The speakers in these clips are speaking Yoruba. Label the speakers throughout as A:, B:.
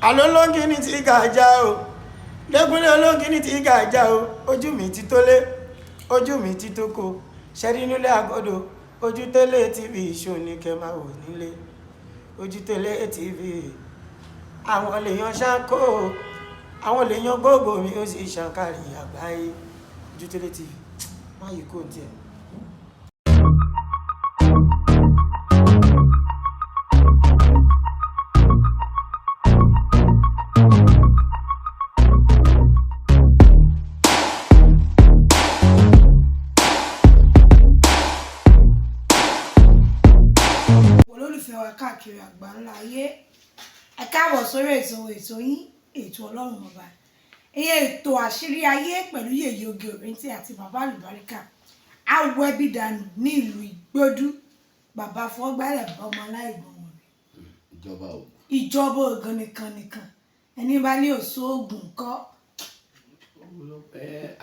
A: Àlọ́ olóńgìní tí gàjà o, lẹ́kúnlé olóńgìní tí gàjà o. Ojú mi ti tó lé, ojú mi ti tó ko ṣẹ́rí nílé àgọ́dọ̀. Ojútẹ́lẹ̀ TV ṣò ní kẹ́ máa wò nílé. Ojútẹ́lẹ̀ TV, àwọn lèèyàn ṣáko, àwọn lèèyàn gbogbo mi, ó sì ṣàǹkárí àgbáyé. Ojútẹ́lẹ̀ TV, má yìí kò tiẹ̀.
B: Olólùfẹ́ wa káàkiri àgbáńlá ayé, ẹ káàbọ̀ sórí ètò yín, ètò Ọlọ́run Ọba, ìyẹn ètò Àṣírí Ayé pẹ̀lú Yèyé Oge Òrìntì àti Bàbá Àlùbáríkà. Awọ ẹbí dànù ní ìlú Ìgbódú, bàbá fọgbálẹ̀, bá ọmọ aláìgbọ̀n wọn.
C: Ìjọba o.
B: Ìjọba ògùn nìkan nìkan, ẹni bá ní òṣoògùn kọ́.
C: Ẹ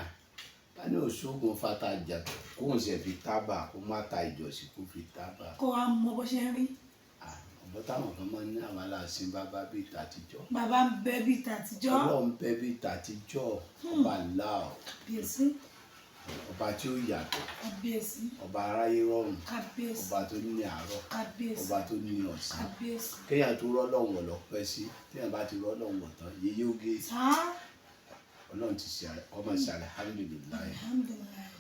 C: bá ní òṣoògùn fatajà, kóun sì fi tábà, kó má ta ìjọsìn, kó fi tábà.
B: Kó wa mọ bó ṣe ń rí.
C: Ọ̀bọ táwọn kan máa ń ní àwọn aláàsìn bàbá bíi tàtijọ́.
B: Bàbá ń bẹ bíi tàtijọ́.
C: Ọlọ́run bẹ bíi tàtijọ́, ọba ńlá ọ.
B: Kábíyèsí.
C: Ọba tí ó yàtọ̀.
B: Kábíyèsí.
C: Ọba aráyé rọrùn.
B: Kábíyèsí.
C: Ọba tó ní àárọ̀.
B: Kábíyèsí.
C: Ọba tó ní ọ̀sán.
B: Kábíyèsí.
C: Kéèyàn tó rọ́lọ́hun wọ̀ lọ pẹ́ sí, téèyàn bá ti rọ́lọ́hun wọ̀ tán, Yèyé Oge,
B: sáà.
C: Ọlọ́run ti ṣe ọmọ ṣe, alihamudulilayi.
B: Alhamdulilayi.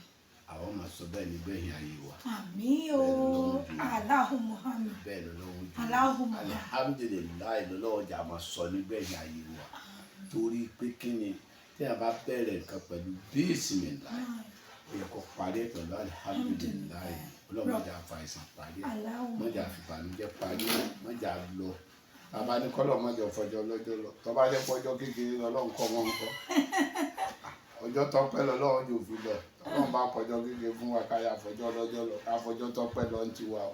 C: Àwọn máa sọ bẹ́ẹ̀ ní gbẹ̀yìn ayé wa.
B: Àmín o, Allahumma àmín.
C: Bẹ́ẹ̀ lọ́lọ́run jù.
B: Allahumma àmín.
C: Alihamudulilayi lọ́lọ́run jà máa sọ ní gbẹ̀yìn ayé wa, torí pé kí ni, téèyàn bá bẹ̀rẹ̀ nǹkan pẹ̀lú bísímìláì, ó yẹ kó parí ẹ̀ pẹ̀lú alihamudulilayi. Ọlọ́run má jà fa àìsàn parí ẹ̀, má jà fi ìbànújẹ́ parí ẹ̀, má jà lọ. Bàbá ní kọ́lọ̀ má jọ fọjọ́ lọ́jọ́ lọ. Tọ́ba jẹ́ fọjọ́ kékeré lọ́lọ́run kọ́ mọ́ nǹkan, ọjọ́ tọ́pẹ́ lọ́lọ́run yóò fi lọ. Ọlọ́run bá kọjọ́ kékeré fún wa, káyà fọjọ́ lọ́jọ́ lọ, ká fọjọ́ tọ́pẹ́ lọ ń tiwa o.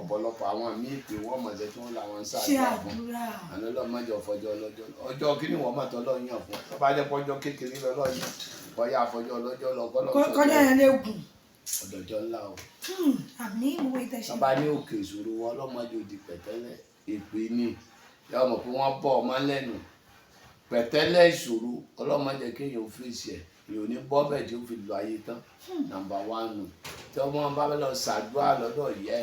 C: Ọ̀pọ̀lọpọ̀ àwọn míì pé wọ́n mọ̀ọ́sẹ̀ tí wọ́n làwọn ń
B: ṣe
C: ṣàdúrà fún
B: àdúrà.
C: Àná ọlọ́run má jọ fọjọ́ lọ́jọ́ lọ. Ọjọ́ kí ni wọ́n mọ̀ tọ́lọ́run yàn fún ọ? Tọ́ba jẹ́ fọjọ́ kékeré lọ́lọ́run yàn, bọ́yá fọjọ́ lọ́jọ́ lọ kọ́lọ́.
B: Kọjá yẹn lè gùn.
C: Ọ̀dọ̀jọ́ ńlá o.
B: Àmín, mo wé tẹ̀sí.
C: Tọ́ba ní òkè ìṣòro wọn, ọlọ́mọdé òdì pẹ̀tẹ́lẹ̀ èpè ni yà mọ̀ pé wọ́n bọ̀ ọmọ lẹ́nu pẹ̀tẹ́lẹ̀ ìṣòro. Ọlọ́mọdé kéèyàn fèsì ẹ̀, èèyàn ò ní bọ́ bẹ́ẹ̀ tí ó fi lọ ayé tán. Number one nù tí ọmọ bá lọ ṣàdúrà lọ́dọ̀ yẹ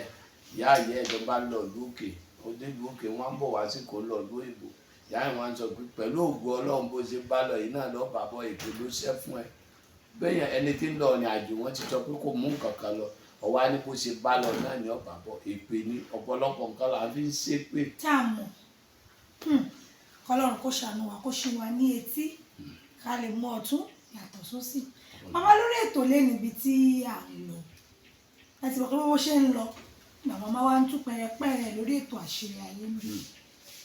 C: ìyá yẹ ẹ̀ tó bá lọ lókè, ó dé lókè, wọ́n ń bọ̀ wá sí kò lọ lóyìnbó. Ìyá ẹ̀ wọ́n sọ pé pẹ̀lú ògo Ọlọ́run, bó ṣe bá lọ yìí náà lọ́ọ́ bá bọ́, èpè ló ṣẹ́ fún ẹ. Bẹ́yẹn ẹni tí ń lọ ìrìn àjò, wọ́n ti sọ pé kò mú nǹkan kan lọ, ọ̀wá ní bó ṣe bá lọ náà ní ọ̀bà bọ̀, èpè ní. Ọ̀pọ̀lọpọ̀ nǹkan là ń fi ń ṣépè.
B: Tá a mọ̀, kọlọ́run kó ṣàánú wa, kó ṣe wa ní etí, ká lè mọ ọ̀tún yàtọ̀ sósì. Bàbá, lórí ètò lé níbi tí à ń lọ, láti mọ̀ pé bó ṣe ń lọ, bàbá máa wá ń tú pẹrẹpẹrẹ lórí ètò Àṣírí Ayé ń bí.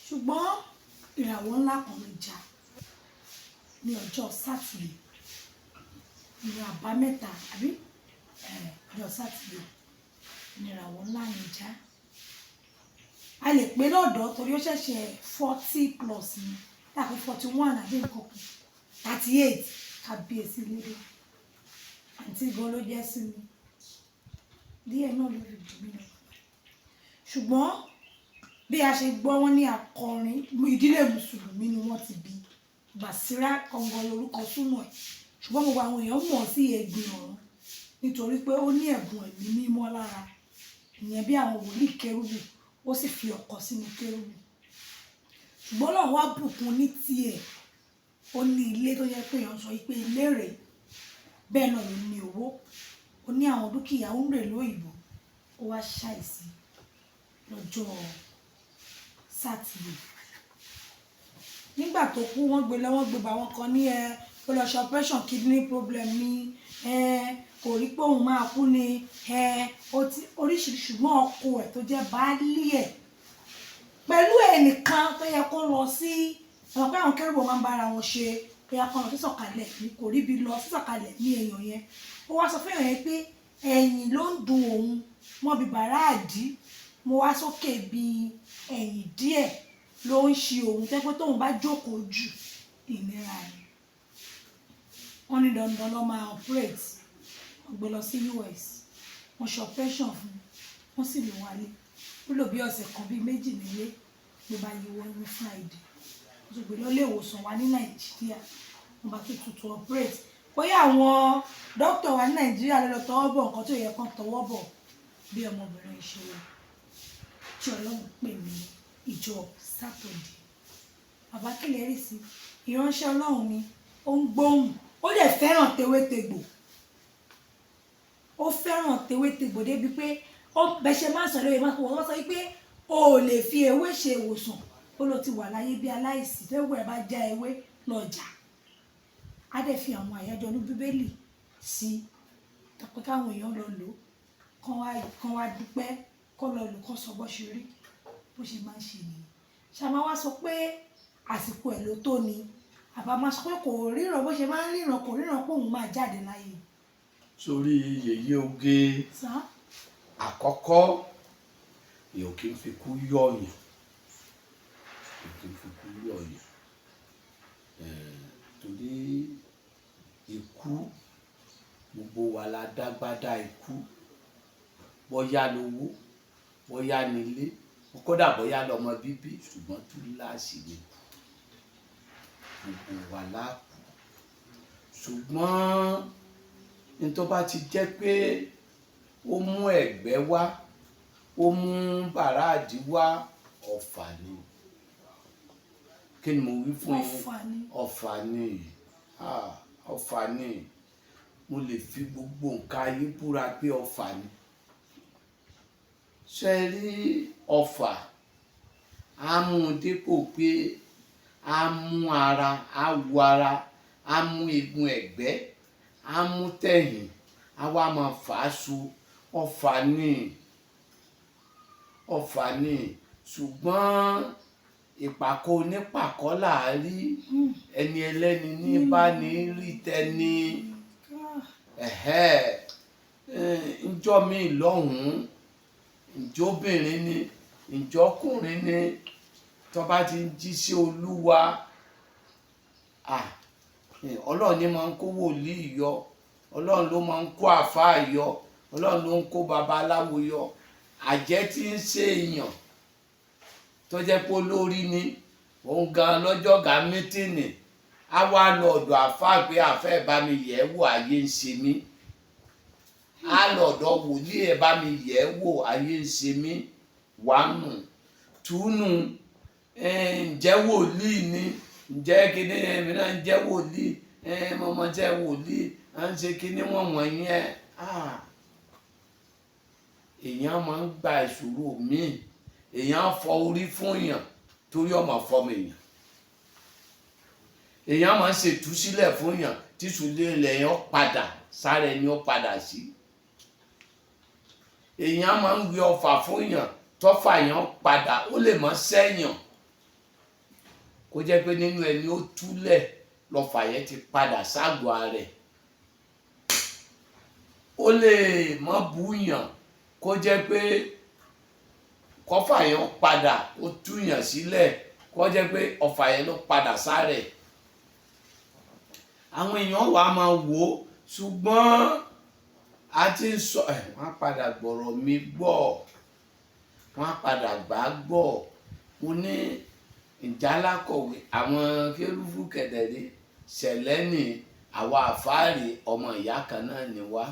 B: Ṣùgbọ́n ìràwọ̀ ńlá kan ló já ní ọjọ́ Sátidé, ní àbámẹ́ta àbí ọjọ́ Sátidé ní ìràwọ̀ ńlá yẹn já. A lè pé lọ́dọ̀ torí ó ṣẹ̀ṣẹ̀ 40 plus ni, tàbí 41 àbí nǹkan kan, 38. Kábíyèsí lédè, àǹtí gan ló jẹ́ sí mi díẹ̀ náà ló fi jù mí lọ. Ṣùgbọ́n bí a ṣe gbọ́, wọ́n ní akọrin, ìdílé mùsùlùmí ni wọ́n ti bí. Bàṣírá kọ̀ǹgọ̀ lórúkọ súnmọ́ ẹ̀, ṣùgbọ́n gbogbo àwọn èèyàn mọ̀ sí Ẹ̀gbin Ọ̀run nítorí pé ó ní ẹ̀bùn ẹ̀mí mímọ́ lára, ìyẹn bí àwọn wòlíì kérúbù, ó sì fi ọkọ̀ sínú kérúbù. Ṣùgbọ́n Ọlọ́run wá bùkún ní tiẹ̀, ó ní ilé tó yẹ pé èèyàn sọ pé ilé rèé, bẹ́ẹ̀ náà ló ní owó, ó ní àwọn dúkìá, ó ń rè lóyìnbó. Ó wá ṣàìsí lọ́jọ́ Sátidé. Nígbà tó kú, wọ́n gbé lọ, wọ́n gbé bá wọn kan ní ẹ ó lọ ṣe operation, kidney problem ní ẹ kò rí pé òun máa kú ni ẹ ó ti oríṣiríṣi. Ṣùgbọ́n ọkọ ẹ̀ tó jẹ́ baálé ẹ̀ pẹ̀lú ẹnìkan tó yẹ kó lọ sí àwọn pé àwọn kérúbù máa ń bára wọn ṣe bóyá kan lọ sísọ̀kalẹ̀ ní kò ríbi lọ sísọ̀kalẹ̀ ní èèyàn yẹn. Ó wá sọ fún èèyàn yẹn pé ẹ̀yìn ló ń dùn òun mọ́ bí bàrá àdí mo wá sókè, bí ẹ̀yìn díẹ̀ ló ń ṣe òun, tẹ́ pé tóun bá jókòó jù, ìnira ni. Wọ́n ní dandan lọ́ máa operate. Wọ́n gbé lọ sí US, wọ́n ṣe operation fún un, wọ́n sì lè wálé. Ó lò bí ọ̀sẹ̀ kan bíi méjì nílé, ló bá yíwọ́ ní Friday. Wọ́n tún gbé lọ ilé ìwòsàn wa ní Nàìjíríà, wọ́n bá tún tuntun operate. Bóyá àwọn dókítà wa ní Nàìjíríà ló lọ tọwọ́ bọ̀ nǹkan tó yẹ kán tọwọ́ bọ̀, bí ọmọbìnrin ṣe tí Ọlọ́run pè mí ìjọ Sátọ̀dé. Bàbá, kílẹ̀ rí sí ìránṣẹ́ Ọlọ́run ni, ó ń gbóhùn, ó dẹ̀ fẹ́ràn tewétegbò, ó fẹ́ràn tewétegbò débi pé ó bẹ́ṣẹ̀ máa ń sọ lóye, máa wọ́n sọ wípé o ò lè fi ewé ṣe ìwòsàn. Ó lọ ti wà láyé bí aláìsí tó wẹ̀ bá já ewé lọ́jà, á dẹ̀ fi àwọn àyájọ́ ní Bíbélì sí pé káwọn èèyàn lọ lò ó, kán wá dúpẹ́, kó lọ lò, kán sọ bó ṣe rí, bó ṣe máa ń ṣe nìyẹn. Ṣàmá wá sọ pé àsìkò ẹ̀ ló tó ni, àbá máa sọ pé kò ríran bó ṣe máa ń ríran, kò ríran pé òun máa jáde láyé.
C: Sórí yèyé oge,
B: sá.
C: Àkọ́kọ́, èèyàn kì í fi kú yọ̀yàn, èèyàn kì í fi kú yọ̀yàn, torí ikú, gbogbo wa la dágbádá ikú. Bóyá lówó, bóyá nílé, kódà bóyá lọmọ bíbí, ṣùgbọ́n túláàsì ni gbogbo wa la kú. Ṣùgbọ́n ní tó bá ti jẹ́ pé ó mú ẹ̀gbẹ́ wá, ó mú bàràdì wá, ọ̀fà ni. Kí ni mo wí fún yín?
B: Ọ̀fà ni.
C: Ọ̀fà ni. Ah, ọ̀fà ni. Mo lè fi gbogbo nǹkan ayé búra pé ọ̀fà ni. Ṣe rí ọ̀fà, á mú un dépò pé á mú ara, á wo ara, á mú eegun ẹ̀gbẹ́, á mú tẹ̀yìn, á wá máa fà á so. Ọ̀fà ni, ọ̀fà ni. Ṣùgbọ́n ìpàkọ́ onípàkọ́ là á rí, ẹni ẹlẹ́ni ní bá ní rí tẹni. Ẹ̀hẹ́, ńjọ́ mi lọ́hùn-ún, ǹjọ́bìnrin ni, ǹjọ́kùnrin ni, tó bá ti ń jí sí Olúwa, Ọlọ́run ní máa ń kó wòlíì yọ, Ọlọ́run ló máa ń kó àfáà yọ, Ọlọ́run ló ń kó babaláwo yọ. Àjẹ́ tí ń ṣe èèyàn tó jẹ́ pé olórí ni òun gan lọ́jọ́ ga mítìnì, á wá lọ ọ̀dọ̀ àfáà pé àfẹ́ ẹ̀ bá mi yẹ̀ ẹ́ wò, ayé ń ṣe mí. Á lọ ọ̀dọ̀ wòlíì, ẹ̀ bá mi yẹ̀ ẹ́ wò, ayé ń ṣe mí. Wàánu túnú, ǹjẹ́ wòlíì ni? Ǹjẹ́ kíní ẹ̀mí náà ń jẹ́ wòlíì? Mọ̀mọ́ jẹ́ wòlíì à ń ṣe kíní wọ̀n wọ̀nyẹn. Èèyàn máa ń gba ìṣòro míì, èèyàn fọ orí fún èèyàn torí ọmọ fọmọ èèyàn, èèyàn máa ń ṣètúsílẹ̀ fún èèyàn tíṣù lẹ́yìn padà sára ẹni ó padà sí. Èèyàn máa ń wí ọfà fún èèyàn tọ́fà èèyàn padà, ó lè má sẹ́yàn, kó jẹ́ pé nínú ẹni ó túlẹ̀ lọ́fà yẹn ti padà ságọ́ ara rẹ̀. Ó lè má búyàn, kó jẹ́ pé kọ́fà yẹn padà, ó túyàn sílẹ̀, kó jẹ́ pé ọfà yẹn ló padà sára ẹ̀. Àwọn èèyàn wà á máa wò ó, ṣùgbọ́n a ti ń sọ ẹ̀, wọ́n á padà gbọ̀rọ̀ mi gbọ́, wọ́n á padà gbà á gbọ́. Mo ní ìjálákọ̀wé àwọn kérúfù kẹ̀dẹ̀rí ṣẹlẹ̀ ní àwa àfáàrí, ọmọ ìyá kan náà ni wá,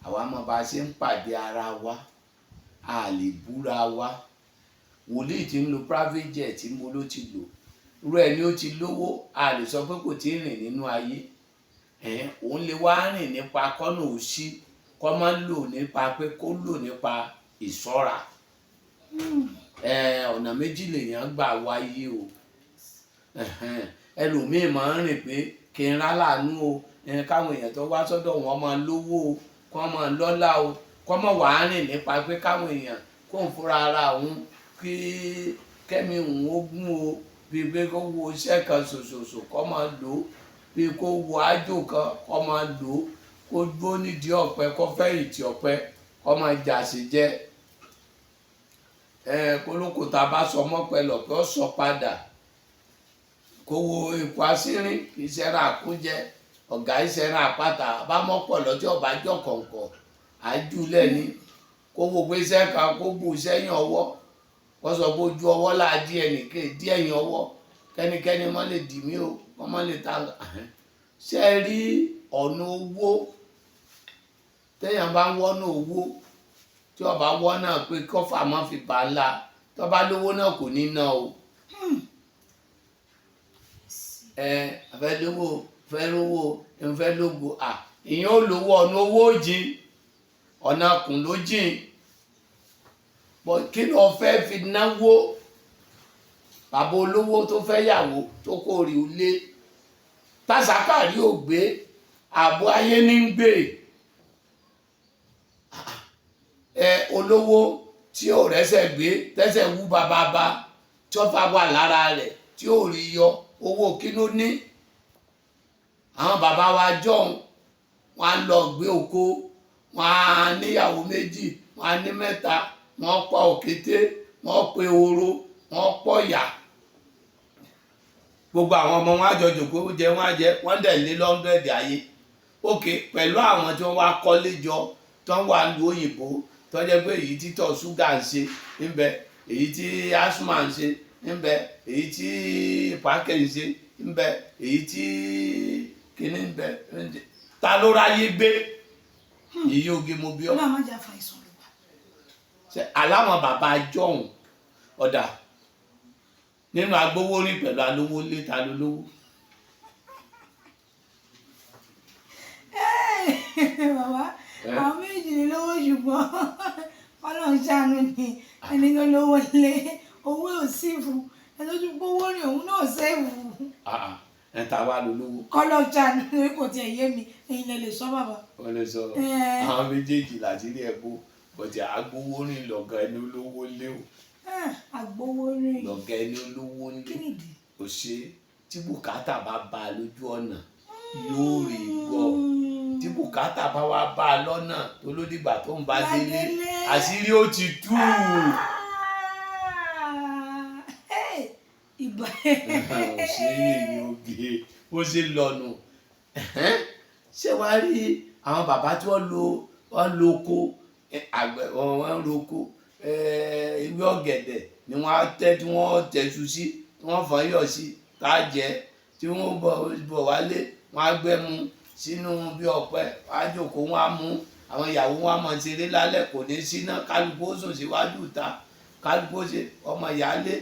C: àwa mọ bá a ṣe ń pàdé ara wa, a lè búra wa. Wòlíì tí ń lo private jet, mo ló ti lò, irú ẹni ó ti lówó, a lè sọ pé kò tí ì rìn nínú ayé. Òun lè wá rìn nípa kọ́nà òsì, kọ́ máa ń lò nípa pé kó lò nípa ìṣọ́ra. Ọ̀nà méjì lèèyàn gbà wáyé o. Ẹlòmíì máa ń rìn pé kí n rá láàánú o, káwọn èèyàn tó wá sọ́dọ̀ wọn máa lówó o, kó máa lọ́lá o, kó máa wàá rìn nípa pé káwọn èèyàn kó ń fúnra ara òun kí kẹ́mi òun ó gún o, bíi pé kó wo iṣẹ́ kan ṣoṣoṣo kó máa lò ó, bíi kó wo ájò kan kó máa lò ó, kó dúró nídìí ọ̀pẹ, kó fẹ̀yìntì ọ̀pẹ, kó máa jàsè jẹ. Kólókò tá a bá sọ mọ́pẹ́ lọ̀pẹ́ ó sọ padà. Kó wo ikú asínrín, kì í ṣẹran àkúnjẹ, ọ̀gá ìṣẹ̀ran àpáta, àbámọ́pọ̀ lọ́jọ́ ọ̀bájọ́ kọ̀ǹkọ̀ àjùlẹ̀ ni. Kó wo pé iṣẹ́ kan kó bu sẹ́yìn ọwọ́, kó sọ pé ojú ọwọ́ là á dí ẹnìké dí ẹ̀yìn ọwọ́. Kẹ́nikẹ́ni má lè dì mí o, wọ́n má lè ta. Ṣe é rí ọ̀nà owó téèyàn bá ń wọ́nà owó, tí ọba wọ́nà pé kọ́fà má fi bà á la, tó bá lówó náà kò ní ná o. Ẹ fẹ́ lówó, fẹ́ lówó, ẹ fẹ́ lógo, à ìyẹn ò lówó. Ọ̀nà owó jìn, ọ̀nà kùn ló jìn bọ́. Kí ló fẹ́ fi náwó? Bàbá olówó tó fẹ́ yàwó tó kó rí ilé tásàkàrí ò gbé, àbọ̀ ayé ní ń gbé. Ẹ olówó tí ò rẹ́sẹ̀ gbé, tẹ́sẹ̀ wú bababa, tí ó fà wà lára rẹ̀, tí ò rí yọ owó, kí ló ní? Àwọn bàbá wa jọ̀hún, wọn á lọ gbé oko, wọn á níyàwó méjì, wọn á ní mẹ́ta, wọn pa òkété, wọn pe ehoro, wọn pọ̀ yà. Gbogbo àwọn ọmọ wọn á jọ jòkó jẹ, wọn á jẹ, wọn dẹ̀ lé 100 ayé òkè pẹ̀lú àwọn tí wọ́n wá kọ́lé jọ, tí wọ́n wà lu òyìnbó, tó jẹ́ pé èyí tí tọ̀ ṣúgà ń ṣe ń bẹ, èyí tí asthma ń ṣe ń bẹ, èyí tí ìpákẹ́ ń ṣe ń bẹ, èyí tí kíní ń bẹ. Ta ló ráyé gbé yìí? Oge mo bí ọ.
B: Ọlọ́run má jẹ́ àfàìsàn ló wà.
C: Ṣe aláwọn bàbá jọ̀hún ọ̀dà nínú agbowórin pẹ̀lú alówó lé, ta ló lówó?
B: Bàbá, àwọn méjì ní lówó, ṣùgbọ́n Ọlọ́run ṣàánú ni. Ẹni tó lówó lé, owó ò sí fún ẹni tó tún gbówó ní òun náà sẹ́ẹ̀fù.
C: Ẹ ta wá ló lówó?
B: Kọ́lọ́run ṣàánú ni, kò tiẹ̀ yé mi. Ẹ̀yin lẹ lè sọ, bàbá.
C: Wọ́n lè sọ. Àwọn méjèèjì láti rí ẹ̀bù bọ̀tí agbowórin lọ̀gá ẹni olówó lé o.
B: Agbowó rìn.
C: Lọ̀gá ẹni olówó lé.
B: Kí nìdí?
C: Kò ṣe tí bùkátà bá bá a lójú ọ̀nà yóò rí gbọ́. Tí bùkátà bá wá bá a lọ́nà tó lódìgbà tó ń bá délé,
B: Ládélé.
C: àṣírí ó ti tú.
B: Ah, hey, ìbà.
C: Ṣé èyí oge bó ṣe lọ́nu? Ṣé wàá rí àwọn bàbá tí wọ́n lo, wọ́n lo oko, àgbẹ̀ wọ́n ń roko, ewé ọ̀gẹ̀dẹ̀ ni wọ́n á tẹ́, tí wọ́n tẹ̀sù sí, tí wọ́n fọ́n yọ̀ sí tá a jẹ, tí wọ́n bọ̀ wálé, wọ́n á gbẹ́mu sínú bí ọ̀pẹ, wọ́n á jókòó, wọ́n á mú àwọn ìyàwó wọn á mọ̀ ṣeré lálẹ́. Kò ní síná, kálukú ó sùn síwájú ìta, kálukú ó ṣe ọmọ ìyáálé,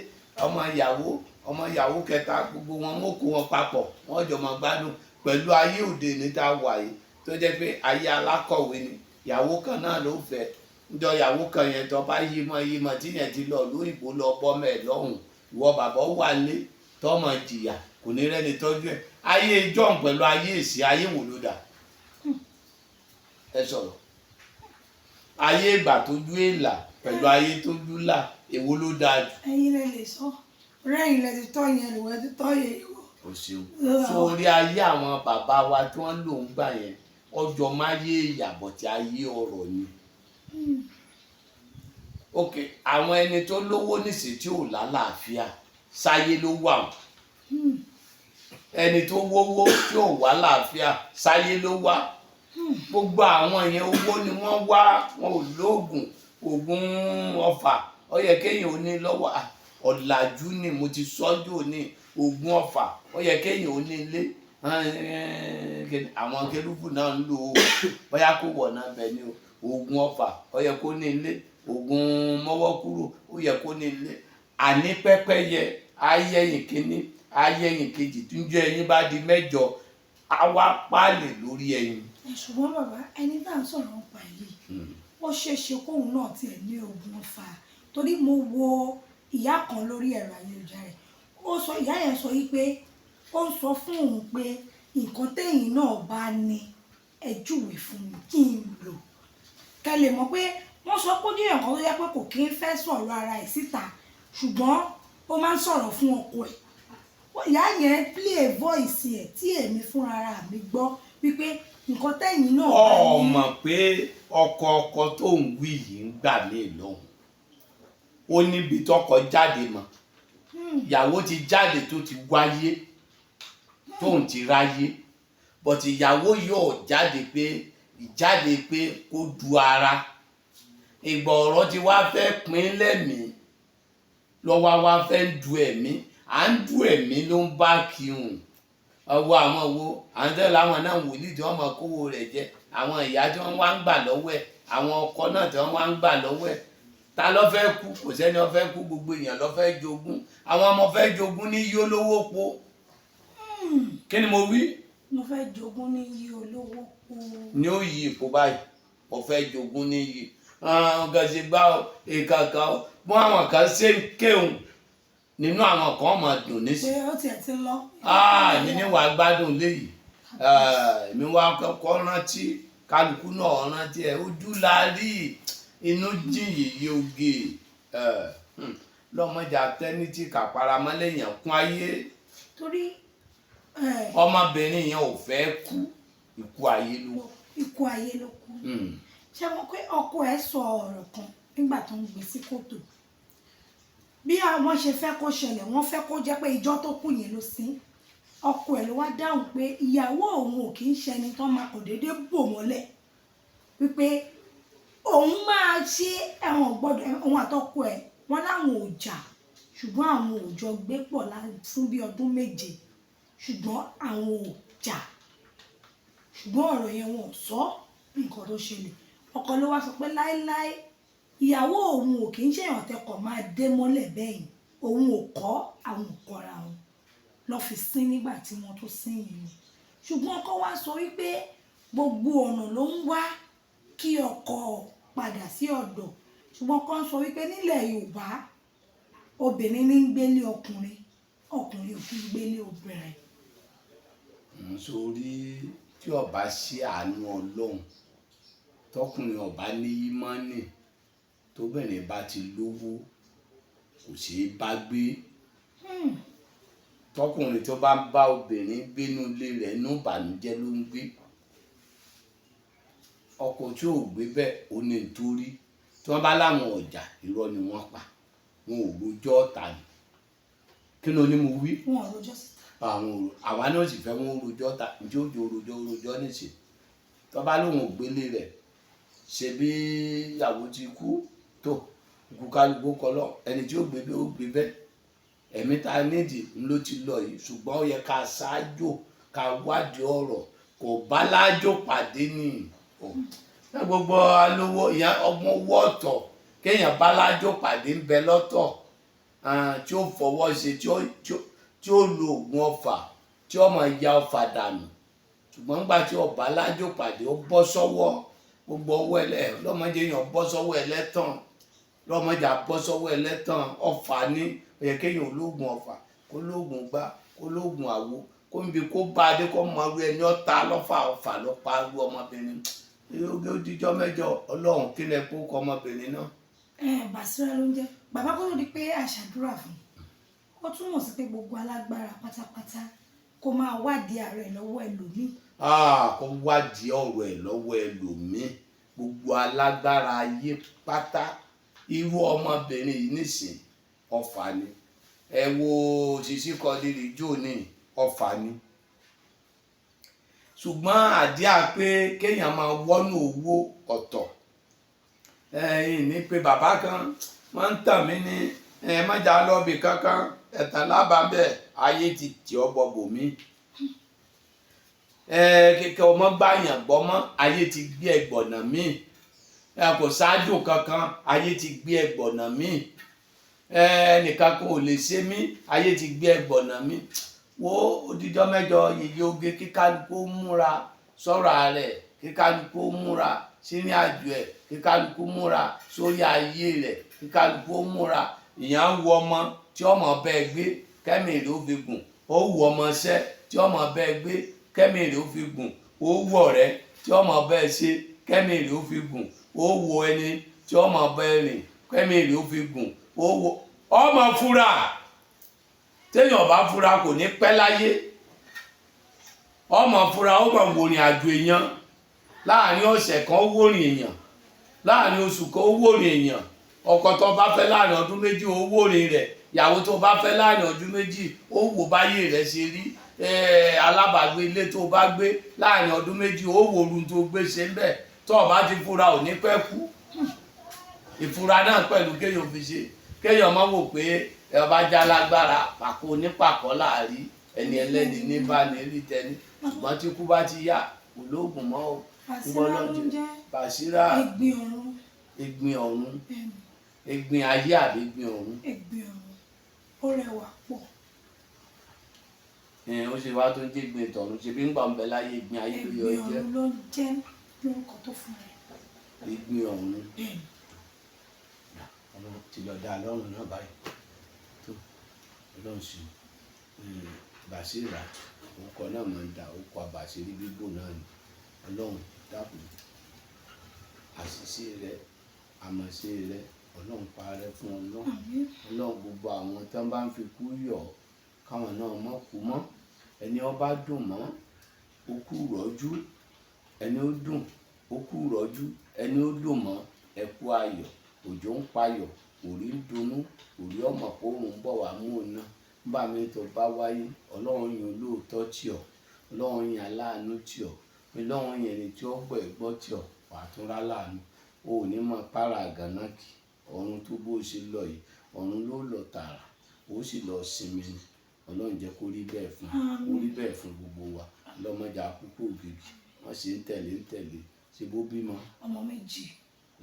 C: ọmọ ìyàwó, ọmọ ìyàwó kẹta, gbogbo wọn wọn kó wọn papọ̀, wọn jọ máa gbádùn. Pẹ̀lú ayé òde ní tá a wà yìí, tó jẹ́ pé ayé alákọ̀wé ni, ìyàwó kan náà ló fẹ́. Njọ ìyàwó kan yẹn tó bá yí mọ́ yí mọ́ tí yẹn ti lọ lóyìnbó lọ bọ́mọ ẹ̀ lọ́hùn, ìwọ bàbá wà lé tọ́mọ jìyà, kò ní rẹ́ni tọ́jú ẹ̀. Ayé ìjọ́un pẹ̀lú ayé èsì, ayé wò ló dà? Ẹ sọ̀rọ̀. Ayé ìgbà tójú èèlà pẹ̀lú ayé tójú là, èwo ló dáa jù?
B: Ẹ̀yin lẹ lè sọ, rẹ́yìn lẹ ti tọ́ yẹn lùwẹ́ ti tọ́ yẹn wò.
C: O ṣeun. Sórí ayé àwọn bàbá wa tí wọ́n lò ń gbà yẹn, ọjọ́ máyé ìyàbọ̀ tí ayé ọ̀rọ̀ ni. Ok, àwọn ẹni tó lówó nísìsiyìí tí ò lálàáfíà, sáyé ló wà wọn. Ẹni tó wówó tí ò wá láàfíà, sáyé ló wà. Gbogbo àwọn yẹn, owó ni wọ́n wá, wọn ò lóògùn. Oògùn ọfà, ó yẹ kéèyàn ò ní lọ́wọ́. Ọ̀làjú ni mo ti sọ́jú ní oògùn ọfà, ó yẹ kéèyàn ò ní ilé. Àwọn kérúbù náà ń lò ó, bóyá kó wọ̀ náà bẹ̀ ni o. Oògùn ọfà, ó yẹ kó ní ilé. Oògùn mọ́wọ́ kúrò, ó yẹ kó ní ilé. Àní pẹ́pẹ́yẹ ayẹyìn kínní, ayẹyìn kejì, tó ń jẹ́ ẹyin bá di 8, á wá páàlì lórí ẹyin.
B: Ṣùgbọ́n bàbá, ẹni tá à ń sọ̀rọ̀ nípa yìí, ó ṣeé ṣe kóun náà tiẹ̀ ní oògùn ọfà, torí mo wo ìyá kan lórí ẹ̀rọ ayélujára, ó sọ, ìyá yẹn sọ yìí pé ó ń sọ fún òun pé nǹkan téyìn náà bá ní, ẹ júwèé fún mi kí n lò. Kẹ́ lè mọ̀ pé wọ́n sọ pé ó jẹ́ èèyàn kan tó yẹ pé kò kí ń fẹ́ sọ̀rọ̀ ara ẹ̀ síta, ṣùgbọ́n ó máa ń sọ̀rọ̀ fún ọkọ ẹ̀. Ìyá yẹn play voice ẹ̀ tí èmi fúnra ara mi gbọ́ wípé nǹkan tẹ́yìn náà bá ní.
C: Ọ mọ̀ pé ọkọ ọkọ tó ń wí yìí ń gbà mí lọ́hùn, ó níbi tọkọ jáde mọ́, ìyàwó ti jáde tó ti wáyé tóun ti ráyé, but ìyàwó yóò jáde pé ìjáde pé kó du ara. Ìgbà ọ̀rọ̀ ti wá fẹ́ pín lẹ́mìí lọ́wọ́, wá fẹ́ du ẹ̀mí. À ń du ẹ̀mí ló ń bá kírun. Ọwọ́ àwọn wo àwọn tẹ́lẹ̀ àwọn náà wòlíì tí wọ́n máa kówó rẹ̀ jẹ, àwọn ìyá tí wọ́n wá ń gbà lọ́wọ́ ẹ̀, àwọn ọkọ náà tí wọ́n wá ń gbà lọ́wọ́ ẹ̀. Ta ló fẹ́ kú? Kò sẹ́ni ó fẹ́ kú, gbogbo èèyàn ló fẹ́ jogún. Àwọn ọmọ fẹ́ jogún ní yí olówó po. Kí ni mo wí?
B: Mo fẹ́ jogún ní yí olówó po.
C: Ní ó yí ipò báyìí, mo fẹ́ jogún ní yí àwọn kan ṣe gbá ọ ìkàkà ọ bó àwọn kan ṣe ń kéwọn nínú àwọn kan máa dùn nísìnyí.
B: Pé ó tiẹ̀ ti lọ.
C: Ah, mi ní wàá gbádùn léyìí. Èmi wá kọ́kọ́ rántí, kálukú náà rántí ẹ, ojú la rí, inú jìn yèyé oge. Lọ́mọdé atẹ́nitì kàparamọ́lẹ́yìn kún ayé.
B: Torí
C: Ọmọbìnrin yẹn ò fẹ́ kú, ikú ayé ló kú.
B: Ikú ayé ló kú. Ṣé wọn pé ọkọ ẹ̀ sọ ọ̀rọ̀ kan nígbà tó ń gbé sí kòtò, bí àwọn ṣe fẹ́ kó ṣẹlẹ̀, wọ́n fẹ́ kó jẹ́ pé ìjọ tó kù yẹn ló sin. Ọkọ ẹ̀ ló wá dáhùn pé ìyàwó òun ò kì í ṣẹni tó máa kò déédéé bò mọ́lẹ̀, wípé òun máa ṣe ẹ̀wọ̀n gbọ́dọ̀. Òun àtọkọ ẹ̀ wọ́n láwọn ò jà, ṣùgbọ́n àwọn ò jọ gbé pọ̀ fún bí ọdún 7, ṣùgbọ́n àwọn ò jà, ṣùgbọ́n ọ̀rọ̀ yẹn wọn ò sọ nǹkan tó ṣẹlẹ̀. Ọkọ ló wá sọ pé láéláé ìyàwó òun ò kì í ṣèyàn tẹkọ̀ máa dé mọ́lẹ̀ bẹ́ẹ̀ yẹn, òun ò kọ́, àwọn ò kọ́ra wọn lọ́ fi sín nígbà tí wọ́n tó sín yìí ni. Ṣùgbọ́n ọkọ wá sọ wípé gbogbo ọ̀nà ló ń wá kí ọkọ padà sí ọ̀dọ̀, ṣùgbọ́n ọkọ ń sọ wípé nílẹ̀ Yorùbá obìnrin ní ń gbélé ọkùnrin, ọkùnrin ò kí ń gbélé obìnrin.
C: Sórí tí ọba sí àánú Ọlọ́run, tọkùnrin ọba ní ímánì, tóbìnrin bá ti lówó kò ṣeé bá gbé. Tọkùnrin tó bá ń bá obìnrin gbénú ilé rẹ̀ inú ìbànújẹ́ ló ń gbé. Ọkọ tí ò gbé bẹ́ẹ̀ ó ní nítorí tí wọ́n bá láwọn ọjà irọ́ ni wọ́n pa, wọn ò rojọ́ ọ̀tá ni. Kí ni oní mo wí?
B: Wọn ò rojọ́ síta.
C: Àwọn àwa náà sì fẹ́ wọn rojọ́ ta, ǹjẹ́ òjò rojọ́ rojọ́ níṣẹ́ tó bá lóun ò gbélé rẹ̀ ṣe bí ìyàwó ti kú tó kú kálukú kọlọ, ẹni tí ó gbé bẹ́ẹ̀ ó gbé bẹ́ẹ̀. Ẹ̀mí ta nídìí ló ti lọ yìí, ṣùgbọ́n ó yẹ ká ṣáájò ká wádìí ọ̀rọ̀, kò bá lájò pàdé ní o. Ní gbogbo alówó ìyá ọgbọ́n owó ọ̀tọ̀ kéèyàn bá lájò pàdé ń bẹ lọ́tọ̀, tí ó fọwọ́ ṣe, tí ó lo oògùn ọfà tí ó máa ya ọfà dànù. Ṣùgbọ́n nígbà tí ọba lájò pàdé ó bọ́ sọ́wọ́ gbogbo ọwọ́ ẹlẹ́ lọ́mọdé yàn bọ́ sọ́wọ́ ẹlẹ́tàn, lọ́mọdé bọ́ sọ́wọ́ ẹlẹ́tàn. Ọfà ní ó yẹ kéèyàn olóògùn ọfà, kó lóògùn gbá, kó lóògùn àwo, kó níbi kó bá a dé kó mọ irú ẹni ọ̀tá lọ́fà ọfà ló pa irú ọmọbìnrin. Oge odijọ́ mẹ́jọ Ọlọ́run kí lẹ kó kọ ọmọbìnrin náà.
B: Bàṣírá ló ń jẹ́. Bàbá, kó tó di pé àṣàdúrà fún un, ó túmọ̀ sí pé gbogbo alágbára pátápátá kó máa wádìí ààrẹ lọ́wọ́ ẹlòmíì.
C: Kó wádìí ọ̀rọ̀ ẹ̀ lọ́wọ́ ẹlòmíì. Gbogbo alágbára ayé pátá, irú ọmọbìnrin yìí nísìn ọfà ni. Ẹ wo Sisi Quadri jò ní ọfà ni. Ṣùgbọ́n àdíà pé kéèyàn máa wọ́nú owó ọ̀tọ̀. Ẹ̀yin ní pé bàbá kan wọ́n ń tàn mí ní ẹ má jà lọ́ọ̀bì kankan, ẹ̀tàn lábàábẹ̀ ayé ti tì ọ́ bọ̀ bòmí. Kíkẹ́ ọmọ báyàn gbọ́ mọ́, ayé ti gbé ẹgbọ̀nà míì. Kò ṣáájú kankan, ayé ti gbé ẹgbọ̀nà míì. Ẹnìkan kò lè ṣe mí, ayé ti gbé ẹgbọ̀nà míì. Wo odijọ́ mẹ́jọ yèyé oge, kíkálukú múra sọ́rọ̀ rẹ̀, kíkálukú múra sínú àjò ẹ̀, kíkálukú múra sórí ayé rẹ̀, kíkálukú múra. Ìyẹn ń wo ọmọ tí ọmọ bẹ́ẹ̀ gbé kẹ́mi rẹ̀ ó fi gùn, ó wù ọmọ ṣẹ́ tí ọmọ bẹ́ẹ̀ gbé kẹ́mi rẹ̀ ó fi gùn, ó wù ọ̀rẹ́ tí ọmọ bẹ́ẹ̀ ṣe kẹ́mi rẹ̀ ó fi gùn, ó wù ẹni tí ọmọ bẹ́ẹ̀ rìn kẹ́mi rẹ̀ ó fi gùn, ó wù ọmọ fura. Téèyàn bá fura kò ní pẹ́ láyé. Ọmọ fura, ó mọ̀ wòrìn àjò èèyàn láàrin ọ̀sẹ̀ kan, ó wòrìn èèyàn láàrin oṣù kan, ó wòrìn èèyàn. Ọkọ tó bá fẹ́ láàrin ọdún méjì, ó wòrìn rẹ̀. Ìyàwó tó bá fẹ́ láàrin ọdún méjì, ó wò báyé rẹ̀ ṣe rí. Alábàágbé ilé tó bá gbé láàrin ọdún méjì, ó wò orun tó gbé ṣe ń bẹ̀. Tó o bá ti fura ò ní pẹ́ kú. Ìfura náà pẹ̀lú kéèyàn fi ṣe, kéèyàn má wò pé Ẹ ọba já lágbára, pàkó onípàkọ́ láàrí ẹni ẹlẹ́ni ní bá ní rí tẹni. Ṣùgbọ́n tí kú bá ti yá, kò lóògùn mọ́ o.
B: Bàṣírá ló ń jẹ́.
C: Bàṣírá.
B: Ẹ̀gbin ọ̀run.
C: Egbin ọ̀run.
B: Bẹ́ẹ̀ni.
C: Egbin ayé àbí egbin ọ̀run?
B: Ẹ̀gbin ọ̀run, ó rẹwà pọ̀.
C: Ẹ̀ ó ṣe wá tó ń jẹ́ egbin tọ̀run, ṣe bí ń gbà ń bẹ láyé, egbin ayé ló yọ.
B: Ẹ̀gbin
C: jẹ́
B: ọ̀run ló ń jẹ́ lórúkọ tó fún rẹ̀.
C: Egbin ọ̀run.
B: Bẹ́ẹ̀ni.
C: Ọlọ́run ti lọ dá lọ́rùn náà báyìí tó Ọlọ́run sí. Bàṣírà, orúkọ náà máa ń da orúkọ àbàṣírí bíbò náà ni. Ọlọ́run dákun, àṣìṣe rẹ, àmọ̀ṣe rẹ, Ọlọ́run parẹ́ fún Ọlọ́run.
B: Àmín.
C: Ọlọ́run, gbogbo àwọn tó bá ń fi kú yọ̀, káwọn náà mọ̀ kú mọ́. Ẹni ó bá dùn mọ́, ó kú rọ́jú. Ẹni ó dùn, ó kú rọ́jú. Ẹni ó dùn mọ́, ẹ kú ayọ̀. Òjò ń payọ̀, òrí ń dunnú, òrí ọmọ kó òun bọ̀ wá mú un ná. Nígbà míì tó bá wáyé, Ọlọ́run yan olóòótọ́ tì ọ́, Ọlọ́run yan aláàánú tì ọ́, Ọlọ́run yan ẹni tí ó gbọ́ ẹ̀ gbọ́ tì ọ́, wàá tún rá láàánú. O ò ní mọ para àgànná kì ọ̀run tó bó ṣe lọ yìí, ọ̀run ló lọ tààrà, ó sì lọ sinmi ni. Ọlọ́run jẹ́ kó rí bẹ́ẹ̀ fún, kó rí bẹ́ẹ̀ fún gbogbo wa. Lọ́mọdé àkókò ògìgì wọ́n sì ń tẹ̀lé ń tẹ̀lé. Ṣe bó bímọ?
B: Ọmọ méjì.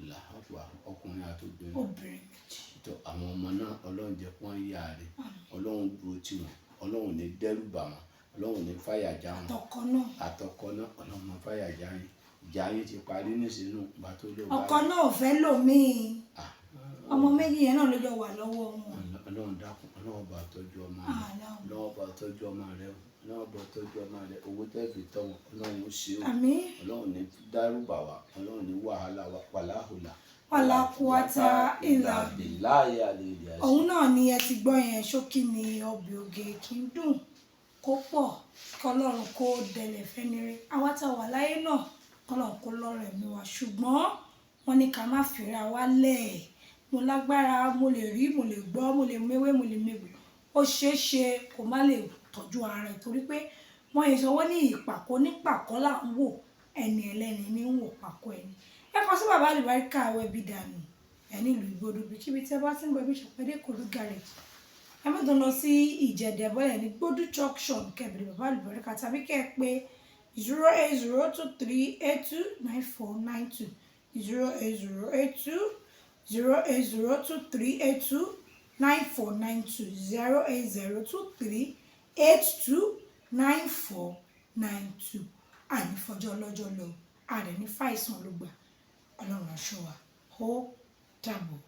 C: Làápà, ọkùnrin àti obìnrin?
B: Obìnrin méjì.
C: Tó àwọn ọmọ náà, Ọlọ́run jẹ́ kó wọ́n yá rẹ̀. Ọlọ́run dúró tì wọ́n, Ọlọ́run ní dẹ́rù bà wọ́n, Ọlọ́run ní fàyà já wọn.
B: Àtọkọ náà.
C: Àtọkọ náà, Ọlọ́run máa fàyà já yín. Ìjà yín ti parí nísìnyí ìgbà tó ló bá.
B: Ọkọ náà ò fẹ́ lòmíì.
C: Ah,
B: Ọmọ méjì yẹn náà ló jọ wà lọ́wọ́ wọn.
C: Ọlọ́run dákun, Ọlọ́run bá tọ́jú ọmọ rẹ.
B: Àlá.
C: Ọlọ́run bá tọ́jú ọmọ rẹ o. Ọlọ́run bá tọ́jú ọmọ rẹ. Owó tẹ́ fi tọ́ wọn, Ọlọ́run ó ṣe o.
B: Àmín.
C: Ọlọ́run ní dárúbà wá, Ọlọ́run ní wàhálà wa, wàláhùlà.
B: Wàlá kúwátá ìlà.
C: Bìláyà lè lè àṣẹ.
B: Òun náà ni ẹ ti gbọ́ yẹn. Ṣókí ni ọbẹ̀ oge kì í dùn kó pọ̀. Kọlọ́run kó dẹlẹ̀ fẹ́nire àwa tá a wà láyé náà, kọlọ́run kó lọ́rọ̀ ẹ̀mí wa. Ṣùgbọ́n wọ́n ní ká má fìra wa lẹ̀. Mo lágbára, mo lè rí, mo lè gbọ́, mo lè méwé, mo lè méwò, ó ṣeé ṣe kó má lè tọ́jú ara ẹ̀, torí pé wọ́n yìí sọ wọ́n ní ìpàkọ́ nípàkọ́ là ń wò, ẹni ẹlẹ́ni ní ń wò pàkọ́ ẹni. Ẹ kọ sí Bàbá Àlùbáríkà Wẹ̀bí Dànù ẹ nílùú Ìgbòdo, ibikíbi tí ẹ bá ti ń bọ ibi ìṣàpẹ́dẹ́ Ìkòròdú garage, ẹ má tó lọ sí Ìjẹ̀dẹ̀, bọ́lẹ̀ ní Gbódú junction, kẹbìrì Bàbá Àlùbáríkà, tàbí kẹ́ ẹ pé 08023829492, 08082 08023829492, 08023829492. Àní fọjọ́ ọlọ́jọ́ lọ, àrẹ ní fàìsàn ló gbà. Ọlọ́run aṣọ wa. Ó dàbọ̀.